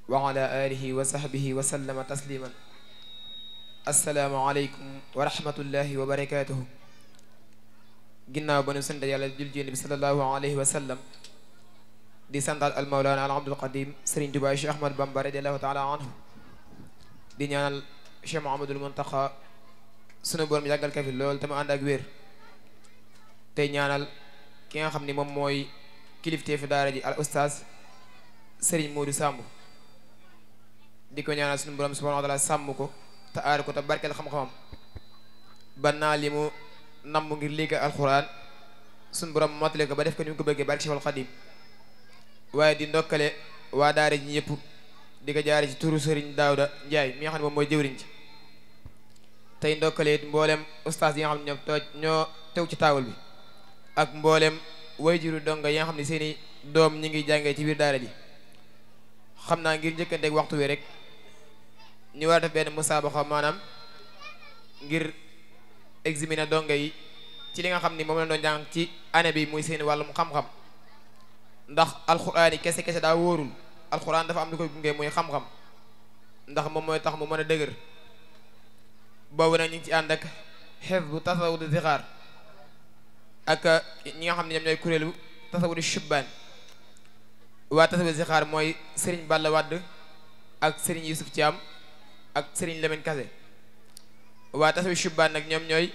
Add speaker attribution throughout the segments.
Speaker 1: wa ala alihi wa sahbihi wa sallama tasliman. assalaamu aleykum wa rahmatullahi wa barakatuhu. ginnaaw ba nu sant yàlla jul ci Yonent bi sallallahu alayhi wa sallam di santaat al mawlana al abdul qadim Serigne Touba Cheikh Ahmad Bamba radiallahu taala anhu di ñaanal Cheikh Mouhamadoul Mountakha sunu borom yàggal ka fi lool te mu ànd ak wér tey ñaanal ki nga xam ni moom mooy kilifteefu daara ji al ustaaz Serigne Modou Samb di ko ñaanal sunu borom subhanahu wa taala sàmm ko te aar ko te barkeel xam-xamam ba naa li mu namm ngir liggéey alxuraan sunu borom mottale ko ba def ko ni mu ko bëggee barke Cheikhul Khadim waaye di ndokkale waa daara ji ñëpp di ko jaare ci turu Serigne Daouda Ndiaye mi nga xam ne moom mooy jëwriñ ci tey ndokkale it mboolem ustaas yi nga xam ne ñoo tew ci taawul bi ak mboolem wayjuru donga yi nga xam ne seeni doom ñi ngi jàngee ci biir daara ji xam naa ngir njëkkanteeg waxtu wi rek ñu war a def benn musaabaxa maanaam ngir examiner donga yi ci li nga xam ni moom la doon jàng ci année bi muy seen wàllum xam-xam ndax alxuraan yi kese daa wóorul alxuraan dafa am lu koy gunge muy xam-xam ndax moom mooy tax mu mën a dëgër boobu nag ñu ngi ci ànd ak hifdu tasawudu zixaar ak ñi nga xam ne ñoom ñooy kuréelu tasawudu shubbaan waa tasawudu zixaar mooy Serigne Balla Wadd ak Serigne Youssouf Thiam ak Serigne Lamine Kase waa tasawudu shubbaan nag ñoom ñooy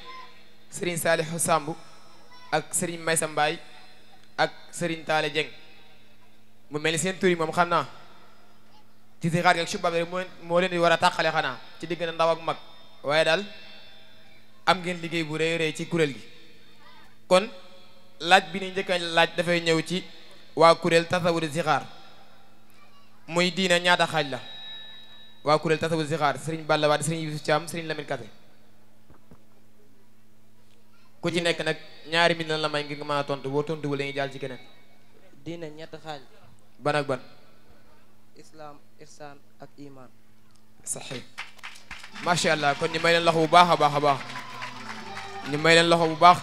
Speaker 1: Serigne Salihu Samb ak Serigne Maysa Mbaay ak Serigne Taale Dieng mu mel ni seen tur yi moom xam naa ci zixaar gi ak shubbaan rek moo leen di war a tàqale xanaa ci diggante ndaw ak mag waaye daal am ngeen liggéey bu rëy rëy ci kuréel gi kon laaj bi ni njëkk a laaj dafay ñëw ci waa kuréel tasawudu zixaar muy diina ñaata xaaj la waa kuréel tasawudu zixaar Serigne Balla Wade Serigne Youssouf Thiam Serigne Lamine Kase ku ci nekk nag ñaari minute la may ngir nga mën a tontu boo tontuwul dañuy jàll ci keneen.
Speaker 2: diina ñetti xaaj.
Speaker 1: ban ak ban.
Speaker 2: islam ihsan ak iman.
Speaker 1: saxi macha allah kon ñu may leen loxo bu baax a baax a baax ñu may leen loxo bu baax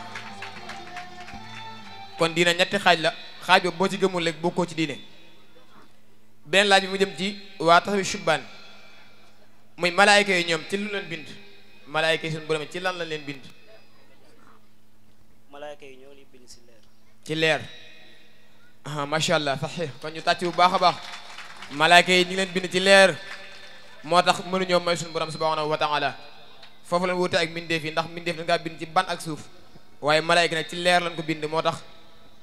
Speaker 1: kon diina ñetti xaaj la xaaj boobu boo ci gëmul rek bokkoo ci diine benn laaj bi mu jëm ci waa taxawi shubbaan muy malaayka yi ñoom ci lu leen bind malaayka yi suñu borom ci lan lañ leen bind.
Speaker 3: malaayka yi ñoo leen bind ci leer.
Speaker 1: ci leer macha allah saxi kon ñu tàcc bu baax a baax malaayka yi ñu ngi leen bind ci leer. moo tax mënuñoo may suñu borom subhanahu wa taala foofu lañ wute ak mbindeef yi ndax mbindeef dañ kaa bind ci ban ak suuf waaye malaayka nag ci leer lañ ko bind moo tax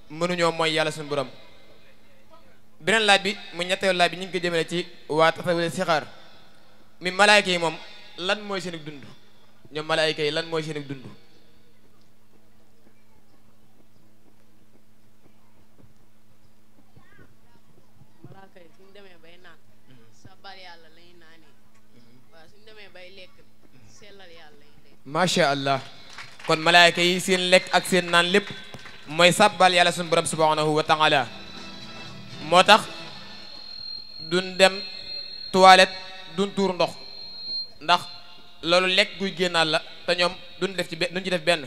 Speaker 1: mënuñoo mooy yàlla suñu borom. beneen laaj bi mu ñetteelu laaj bi ñu ngi ko jëmale ci waa tasawudu zixaar mi malaayka yi moom lan mooy seen dund ñoom malaayka yi lan mooy seen dund. macha allah kon malaayka yi seen lekk ak seen naan lépp mooy sàbbal yàlla suñu borom subhanahu wa taala moo tax duñ dem toilette duñ tuur ndox ndax loolu lekk guy génnaal la te ñoom duñ ci def benn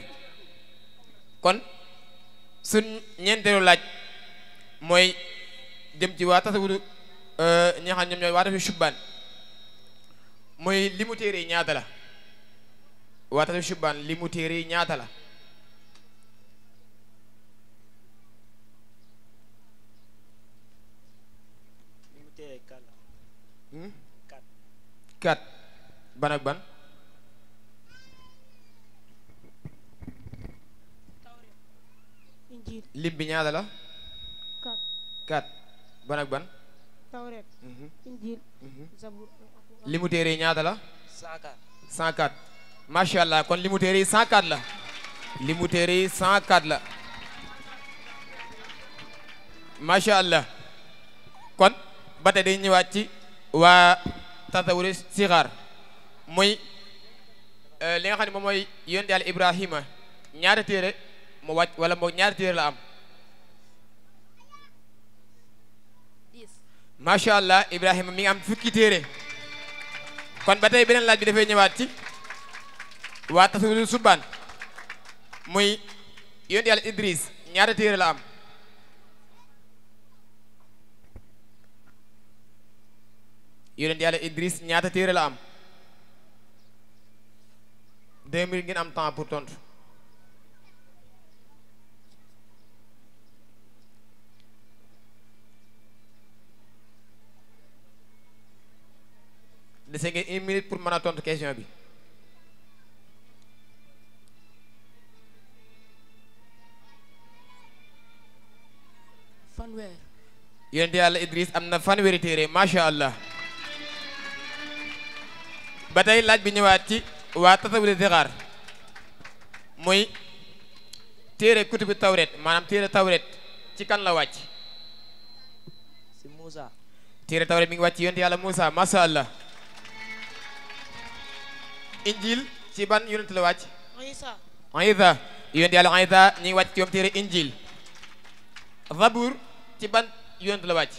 Speaker 1: kon suñ ñeenteelu laaj mooy jëm ci waa tasawudu ñi nga xam ñoom ñooy waa tasawudu shubbaan mooy li mu téere ñaata la waa tasawudu shubbaan li mu téere ñaata la.
Speaker 3: li mu téere
Speaker 1: kat ban ak ban.
Speaker 4: Injiil.
Speaker 1: lim bi ñaata la. kat ban ak ban.
Speaker 4: Tawreet. Injiil. Zabur.
Speaker 1: li mu téere ñaata la.
Speaker 2: 104.
Speaker 1: 104 macha allah kon li mu téere yi 104 la li mu téere yi 104 la macha allah kon ba tey day ñëwaat ci waa tasawudu zixaar muy li nga xam ne moom mooy yonent yàlla Ibrahima ñaata téere mu wàcc wala moo ñaata téere la am. macha allah Ibrahima mi ngi am fukki téere kon ba tey beneen laaj bi dafay ñëwaat ci waa tasawudu shubbaan muy yonent yàlla Idris ñaata téere la am. yonent yàlla Idris ñaata téere la am 2 minutes ngeen am temps pour tontu. dese ngeen 1 minute pour mën a tontu question bi.
Speaker 5: fanweer.
Speaker 1: yonent yàlla Idris am na fanweeri téere macha allah. ba tey laaj bi ñëwaat ci waa tasawudu sixaar muy téere kutubu tawret maanaam téere tawret ci kan la wàcc.
Speaker 2: si Moussa.
Speaker 1: téere tawret mi ngi wàcc yonent yàlla Moussa macha allah. injil ci ban yonent la wàcc.
Speaker 4: Isa.
Speaker 1: Isa yonent yàlla Isa ñi ngi wàcc ci moom téere injil. Zabur ci ban yonent la wàcc.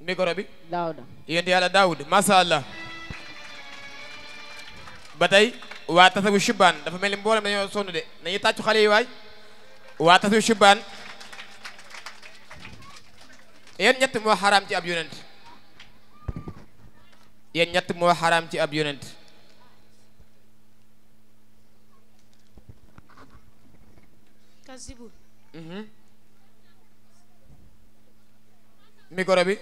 Speaker 1: micro bi.
Speaker 5: Daawuda.
Speaker 1: yonent yàlla Daawud macha allah. ba tey waa tasawu shubaan dafa mel ni mboolem dañoo sonn de nañu tàccu xale yi waay. waa tasawu shubaan yéen ñett moo xaraam ci ab yonent. yéen ñett moo xaraam ci ab yonent.
Speaker 4: Kazibu.
Speaker 1: micro bi.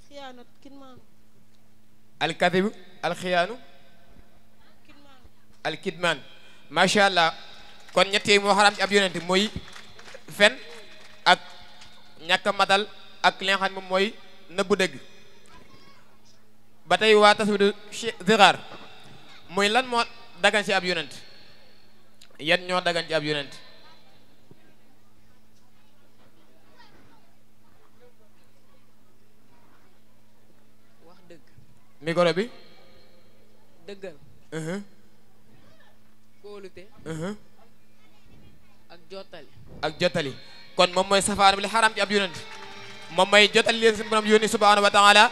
Speaker 4: Khiyaanat kitmaan.
Speaker 1: alkadibu alxiyaanu
Speaker 4: Kitmaan.
Speaker 1: alkidmaan macha allah kon ñett yi moo xaraam ci ab yonent mooy fen ak ñàkk a matal ak li nga xam moom mooy nëbbu dëgg. ba tey waa tasawudu sixaar mooy lan moo dagan ci ab yonent yan ñoo dagan ci ab yonent.
Speaker 2: wax dëgg.
Speaker 1: micro bi.
Speaker 2: dëggal. kóolute. ak jottali.
Speaker 1: ak jottali kon moom mooy safaan bi li xaraam ci ab yonent moom mooy jottali leen suñu borom yónni subhanahu wa taala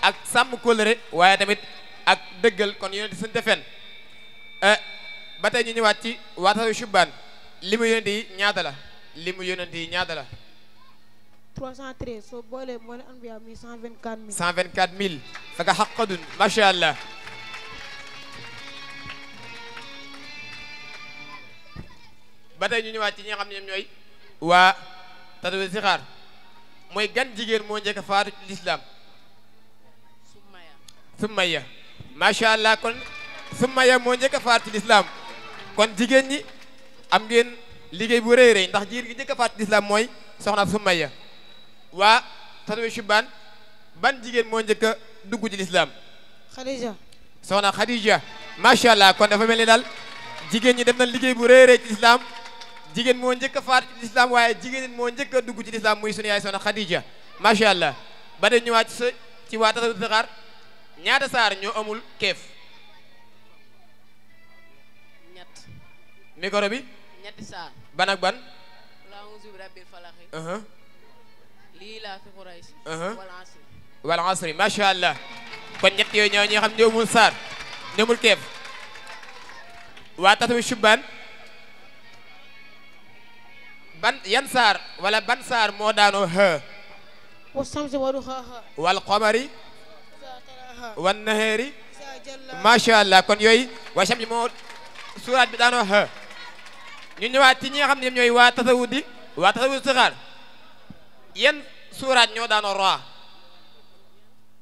Speaker 1: ak sàmm kóllëre waaye tamit ak dëggal kon yonent suñu defen ba tey ñu ñëwaat ci waatawu shubaan limu yonent yi ñaata la limu yonent yi ñaata la
Speaker 4: 313 soo boolee moo leen anbiya mi 124 000.
Speaker 1: 124 000 faka xaqadun macha allah. ba tey ñu ñëwaat ci ñi nga xam ne ñoom ñooy waa tasawudu sixaar mooy gan jigéen moo njëkk a faatu ci lislaam. Summaya macha allah kon Summaya moo njëkk a faatu ci lislaam kon jigéen ñi am ngeen liggéey bu rëy rëy ndax jigéen gi njëkk a faatu ci lislaam mooy soxna Summaya. waa tasawudu shubaan ban jigéen moo njëkk a dugg ci lislaam.
Speaker 4: Khadija.
Speaker 1: soxna Khadija macha allah kon dafa mel ni daal jigéen ñi def na liggéey bu rëy rëy ci lislaam jigéen moo njëkk a faatu ci lislaam waaye jigéen moo njëkk a dugg ci lislaam muy sunu yaay soxna Khadija macha allah. ba tey ñëwaat ci waa tasawudu sixaar ñaata saar ñoo amul keef.
Speaker 5: ñett.
Speaker 1: micro bi.
Speaker 5: ñetti saar.
Speaker 1: ban ak ban.
Speaker 5: qul a'uuzu bi rabbil falaq. lii laa fi Quraysh. wal asri.
Speaker 1: wal asri macha allah kon ñett yooyu ñoo ñi xam ñoo amul saar ñoo amul keef. waa tasawudu shubaan ban yan saar wala ban saar moo daanoo ha.
Speaker 4: wa samsi wa duhaaha.
Speaker 1: wal qamari.
Speaker 4: izaa talaaha.
Speaker 1: wan nahaari.
Speaker 4: izaa jallaaha.
Speaker 1: macha allah kon yooyu waa shamsi moo suuraat bi daanoo ha. ñu ñëwaat ci ñi nga xam ne ñooy waa tasawudu sixaar yan suuraat ñoo daanoo raa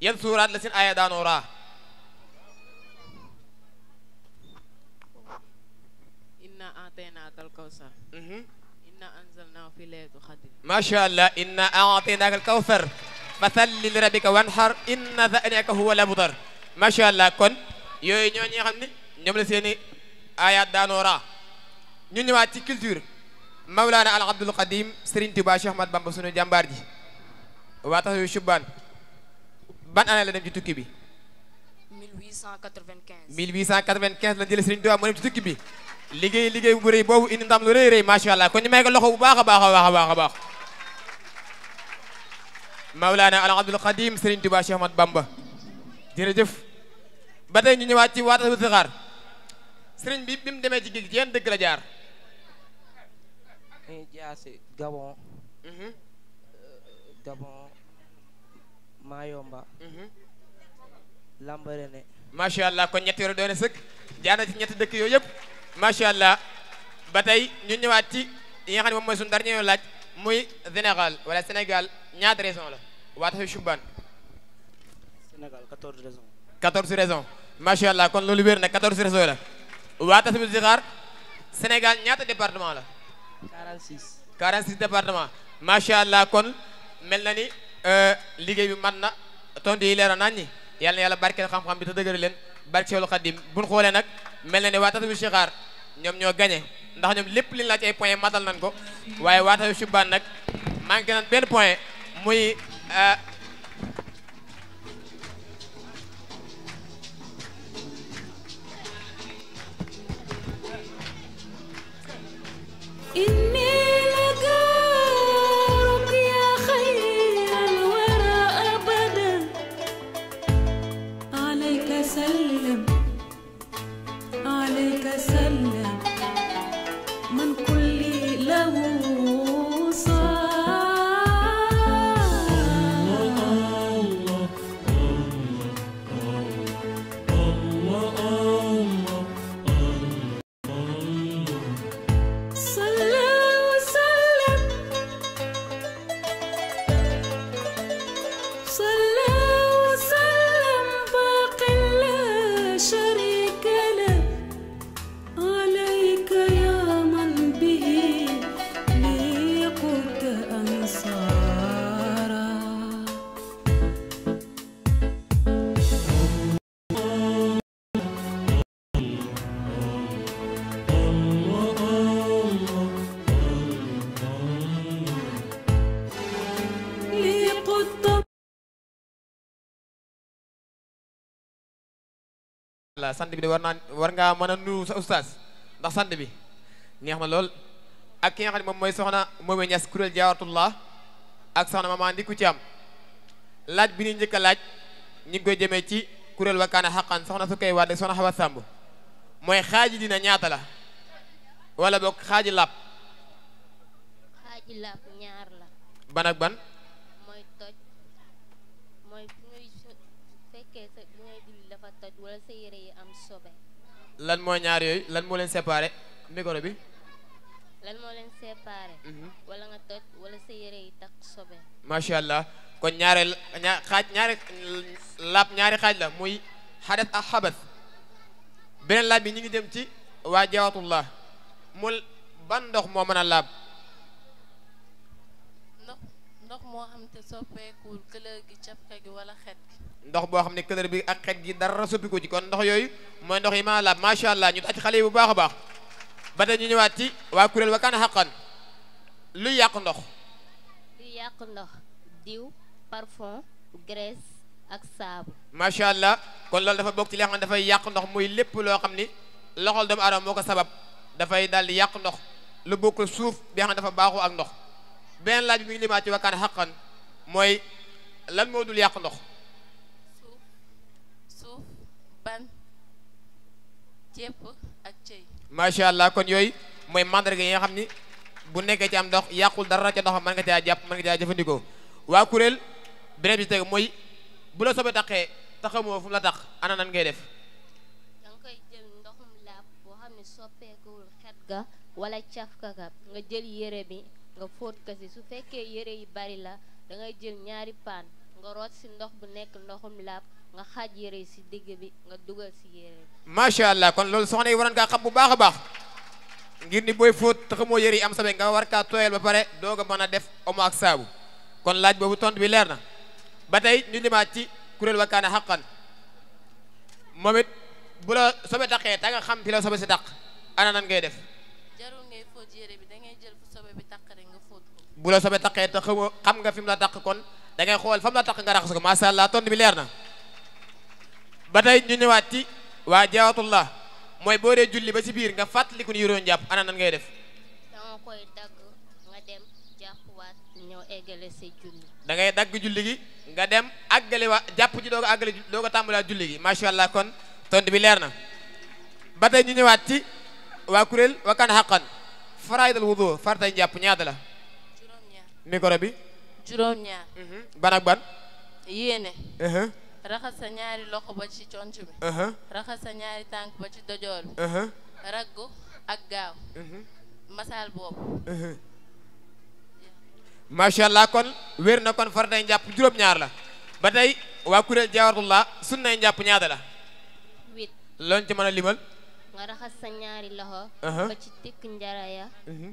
Speaker 1: yan suuraat la seen aaya daanoo raa.
Speaker 5: inna a'taynaakal kawsar. inna anzalnaahu fi laylatil qadr.
Speaker 1: macha allah inna a'taynaaka al-kawsar fasalli li rabbika wanhar inna shani'aka huwa al-abtar macha allah kon yooyu ñoo ñi nga xam ne ñoom la seeni ayaat daanoo raa. ñu ñëwaat ci culture Mawlana al Abdul Qadim Serigne Touba Cheikh Ahmad Bamba sunu jàmbaar ji waa tasawudu shubaan ban année la dem ci tukki bi.
Speaker 5: 1895.
Speaker 1: 1895 la jëlee Serigne Touba mu dem ci tukki bi liggéey bu rëy boobu indi ndam lu rëy rëy macha allah kon ñu may ko loxo bu baax a baax a baax a baax a baax. Mawlana al Abdul Qadim Serigne Touba Cheikh Ahmad Bamba jërëjëf. ba tey ñu ñëwaat ci waa tasawudu sixaar Serigne bi mu demee ci géej gi yan dëkk la jaar.
Speaker 2: dañuy jaar si Gabon. Gabon Mayomba. Lambaréné.
Speaker 1: macha allah kon ñetti yore doone sëkk jaana ci ñetti dëkk yooyu yëpp macha allah ba tey ñu ñëwaat ci yi nga xam ne moom mooy suñu dernier laaj muy Sénégal wala Sénégal ñaata raison la waata fi Choubane.
Speaker 3: Sénégal 14 raisons.
Speaker 1: 14 raisons macha allah kon loolu wér na 14 raisons la waata fi Zixaar Sénégal ñaata département la.
Speaker 2: 46.
Speaker 1: 46 département macha allah kon mel na ni liggéey bi mat na tontu yi leer nañ ñi yàlla na yàlla barkeel xam-xam bi te dëgëral leen barke Seexul Xadim buñ xoolee nag mel na ni waa Tasawudu Sixaar ñoom ñoo gagné ndax ñoom lépp li ñu laaj ay points matal nañ ko waaye waa Tasawudu Choubane nag manqué nañ benn point muy la sant bi de war ngaa mën a nuyu sa oustaz ndax sant bi neex na lool ak ki nga xam ne moom mooy soxna Moome Ñas kuréel Jaaratullah ak soxna Mama Ndiku Caam laaj bi ni njëkk a laaj ñu ngi koy jëmee ci kuréel Wakana Haqqan soxna su koy waat soxna Xawa Samb mooy xaaji dina ñaata la wala boog xaaji làpp
Speaker 6: xaaji làpp ñaar la
Speaker 1: ban ak ban
Speaker 6: mooy toj mooy fekkee sa bi ngay julli dafa toj wala sa yére yi am sobe
Speaker 1: lan mooy ñaar yooyu lan moo leen séparé micro bi
Speaker 6: lan moo leen séparé wala nga toj wala sa yére yi tax sobe
Speaker 1: macha allah kon ñaari laab ñaari xaaj la muy xadas ak xabas beneen laaj bi ñu ngi dem ci waa Jaaratullah mul ban ndox moo mën a laab
Speaker 5: ndox moo xam te soppeekul couleur gi cafka gi wala xet gi
Speaker 1: ndox boo xam ne couleur bi ak xet gi dara soppiku ci kon ndox yooyu mooy ndox yi mën a laab macha allah ñu tax ci xale yi bu baax a baax ba tey ñu ñëwaat ci waa kuréel Wakana Haqqan luy yàq ndox
Speaker 6: luy yàq ndox diw parfum graisse ak saabu
Speaker 1: macha allah kon loolu dafa bokk ci li nga xam ne dafay yàq ndox muy lépp loo xam ni loxol doomu aadama moo ko sabab dafay daal di yàq ndox lu bokk suuf bi nga xam ne dafa baaxoo ak ndox beneen laaj bi mi ngi limaat ci Wakana Haqqan mooy lan moo dul yàq ndox
Speaker 5: suuf ban ceeb ak cëy
Speaker 1: macha allah kon yooyu mooy mandarga yi nga xam ni bu nekkee ci am ndox yàqul dara ca ndox mën nga caa jàpp mën nga caa jëfandikoo waa kuréel beneen bi ci teg mooy bu la soobee taqee taxamoo fu mu la tax ana nan ngay def
Speaker 6: danga koy jël ndoxum laab boo xam ne soppeekuwul xet ga wala cafka ga nga jël yére bi nga fóot ko si su fekkee yére yi bari la da ngay jël ñaari paan nga root si ndox bu nekk ndoxum laab nga xaaj yére yi si digg bi nga dugal si yére bi
Speaker 1: macha allah kon loolu soxna yi waroon kaa xam bu baax a baax ngir ni booy fóot taxamoo yére yi am sabe nga war kaa tooyal ba pare doog a mën a def omo ak saabu kon laaj boobu tontu bi leer na ba tey ñu limaat ci kuréel Wakana Haqqan moom it bu la sobe taqee ta nga xam fi la sobe si taq ana nan ngay def
Speaker 5: jarul ngay fóot yére bi da ngay jël fu sobe bi taq rek nga fóot ko
Speaker 1: bu la sobe taqee te xam nga fi mu la taq kon da ngay xool fa mu la taq nga raxas ko macha allah tontu bi leer na ba tey ñu ñëwaat ci waa Jaaratullah mooy boo dee julli ba ci biir nga fàttaliku ni yoroon jàpp ana nan ngay def
Speaker 6: danga koy dagg nga dem jàppuwaat ñëw eggale sa julli
Speaker 1: da ngay dagg julli gi nga dem àggale waa jàpp ci doog a àggale doog a tàmbalaat julli gi macha allah kon tontu bi leer na ba tey ñu ñëwaat ci waa kuréel Wakana Haqqan faraidal wudu fartay jàpp ñaata la
Speaker 5: juróom-ñaar
Speaker 1: micro bi
Speaker 5: juróom-ñaar
Speaker 1: ban ak ban
Speaker 5: yéene raxas sa ñaari loxo ba ci conc bi raxas sa ñaari tànk ba ci dojoor bi raggu ak gaaw masal boobu
Speaker 1: macha allah kon wér na kon faratay njàpp juróom-ñaar la ba tey waa kuréel Jaawartullah sunnay njàpp ñaata la
Speaker 6: 8
Speaker 1: loon ci mën a limal
Speaker 6: nga raxas sa ñaari loxo ba ci tikk njaraya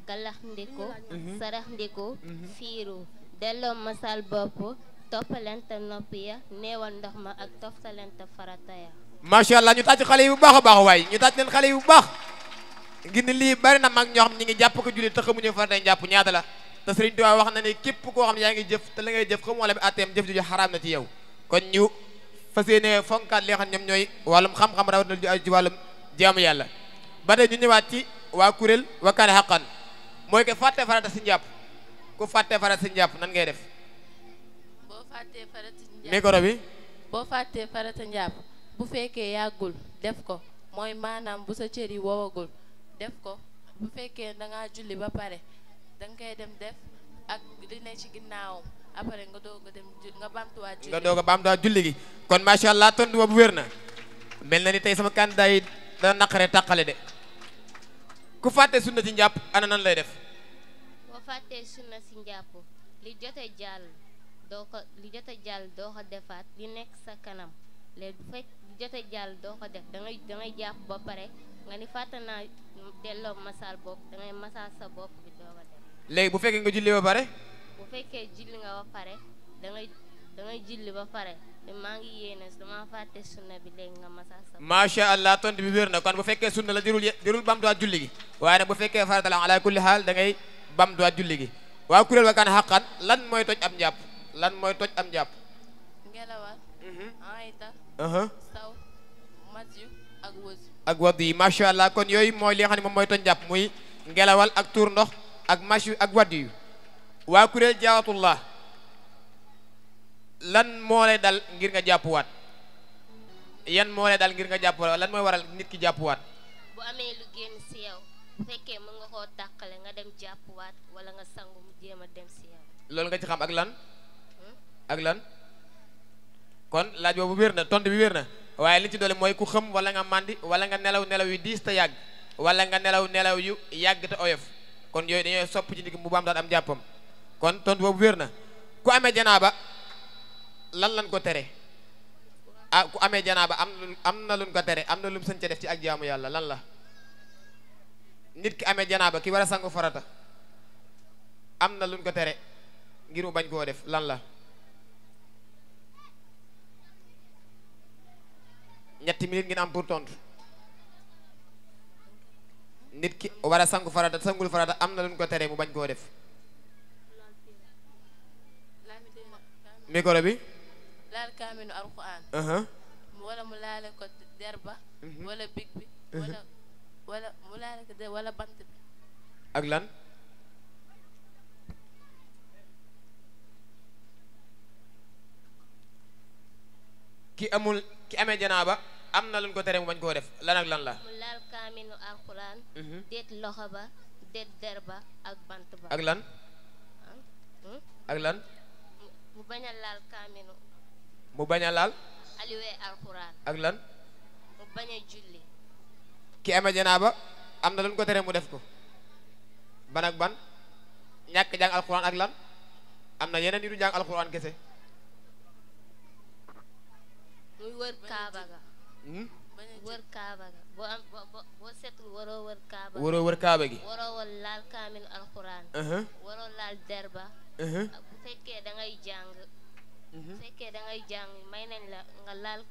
Speaker 6: galax ndiku sarax ndiku fiiru delloo masal bopp toppalante nopp ya neewal ndox ma ak toftalante farata ya
Speaker 1: macha allah ñu tàcc xale yi bu baax a baax waaye ñu tàcc leen xale yi bu baax ngir ne lii bari na mag ñoo xam ñi ngi jàpp ko julli te xamuñu faratay njàpp ñaata la te Sëriñ Tuubaa wax na ne képp koo xam yaa ngi jëf te la ngay jëf xamoo la bi atteem jëf ju xaraam na ci yow kon ñu fas yéene fonkaat li nga xam ñoom ñooy wàllum xam-xam rawat na ju ci wàllum jaamu yàlla ba tey ñu ñëwaat ci waa kuréel wakkaane xaqan mooy que fàtte farata si njàpp ku fàtte farata si njàpp nan ngay def
Speaker 5: boo fàttee farata njàpp
Speaker 1: micro bi
Speaker 5: boo fàttee farata njàpp bu fekkee yàggul def ko mooy maanaam bu sa cër yi wowagul def ko bu fekkee dangaa julli ba pare danga koy dem def ak li ne ci ginnaawam après nga doog a dem nga bamtuwaat julli
Speaker 1: nga doog a bamtuwaat julli gi kon macha allah tontu boobu wér na mel na ni tey sama candidat yi dana naqare tàqale de ku fàtte sunna ci njàpp ana nan lay def
Speaker 6: boo fàttee sunna si njàpp li jote jàll doo ko defaat li nekk sa kanam léegi bu fekk li jote jàll doo ko def dangay jàpp ba pare nga ni fàtte naa delloo masal bopp dangay masal sa bopp bi doo ko def
Speaker 1: léegi bu fekkee nga julli ba pare
Speaker 6: bu fekkee julli nga ba pare dangay julli ba pare te maa ngi yéene dama fàtte sunna bi léegi nga masal sa bopp
Speaker 1: macha allah tontu bi wér na kon bu fekkee sunna la jërul bamtuwaat julli gi waaye nag bu fekkee farata la ala kulli xaal da ngay bamtuwaat julli gi waa kuréel wakkaane xaqan lan mooy toj am njàpp lan mooy toj am njàpp
Speaker 5: ngelawal ayta saw masyu ak wësu
Speaker 1: ak wadd yi macha allah kon yooyu mooy li nga xam ne moom mooy toj njàpp muy ngelawal ak tuur ndox ak masyu ak wadd yu waa kuréel Jaawartullah lan moo lay dal ngir nga jàppuwaat yan moo lay dal ngir nga jàppuwaat lan mooy waral nit ki jàppuwaat
Speaker 6: bu amee lu génn si yow bu fekkee mën nga koo tàqale nga dem jàppuwaat wala nga sangu mu jéem a dem si yow
Speaker 1: loolu nga ci xam ak lan kon laaj boobu wér na tontu bi wér na waaye li ci doole mooy ku xam wala nga màndi wala nga nelaw yu diis te yàgg wala nga nelaw yu yàgg te oyof kon yooyu dañooy sopp ci nit ki mu baam daal am jàppam kon tontu boobu wér na ku amee janaaba lan ko tere ku amee janaaba am na luñ ko tere am na lu mu sañ ca def ci ak jaamu yàlla lan la nit ki amee janaaba ki war a sangu farata am na luñ ko tere ngir mu bañ koo def lan la ñetti minute ngeen am pour tontu nit ki war a sangu farata sangul farata am na luñ ko tere mu bañ koo def micro bi
Speaker 5: laal kaaminu alquran wala mu laale ko derba wala big bi wala mu laale ko wala bant bi
Speaker 1: ak lan ki amee janaaba am na luñ ko tere mu bañ koo def lan ak lan la
Speaker 6: mu laal kaaminu alquran déet loxo ba déet derba ak bant ba
Speaker 1: ak lan ak lan
Speaker 6: mu bañ a laal kaaminu
Speaker 1: mu bañ a laal
Speaker 6: aliwee alquran
Speaker 1: ak lan
Speaker 6: mu bañ a julli
Speaker 1: ki amee janaaba am na luñ ko tere mu def ko ban ak ban ñàkk jàng alquran ak lan am na yeneen yu du jàng alquran kese
Speaker 6: muy wër kaaba ga wër kaaba ga boo setul waroo wër kaaba gi waroo wër laal kaamil alquran waroo laal derba bu fekkee da ngay jàng may nañ la nga laal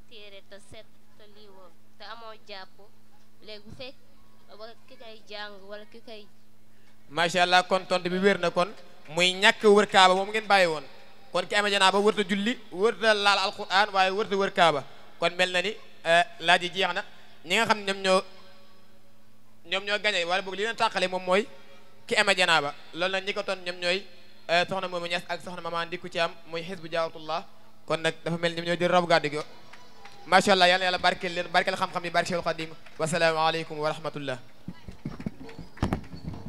Speaker 6: téere te set te lii woo te amoo jàpp léegi bu fekk ki koy jàng wala ki koy
Speaker 1: macha allah kon tontu bi wér na kon muy ñàkk wër kaaba moom ngeen bàyyi woon kon ki amee janaaba wërta julli wërta laal alquran waaye wërta wër kaaba kon mel na ni laaj yi jeex na ñi nga xam ne ñoom ñoo gañe wala boog li leen tàqale moom mooy ki amee janaaba loolu nag ñi ko ton ñoom ñooy soxna moomu Ñas ak soxna mama Ndikku ci am muy xisbu Jaawartullah kon nag dafa mel ni ñoom ñoo jël rabu gàddu gi macha allah yal na yàlla barkeel leen barkeel xam-xam yi barkeel Xadim wasalaamu aleykum wa rahmatullah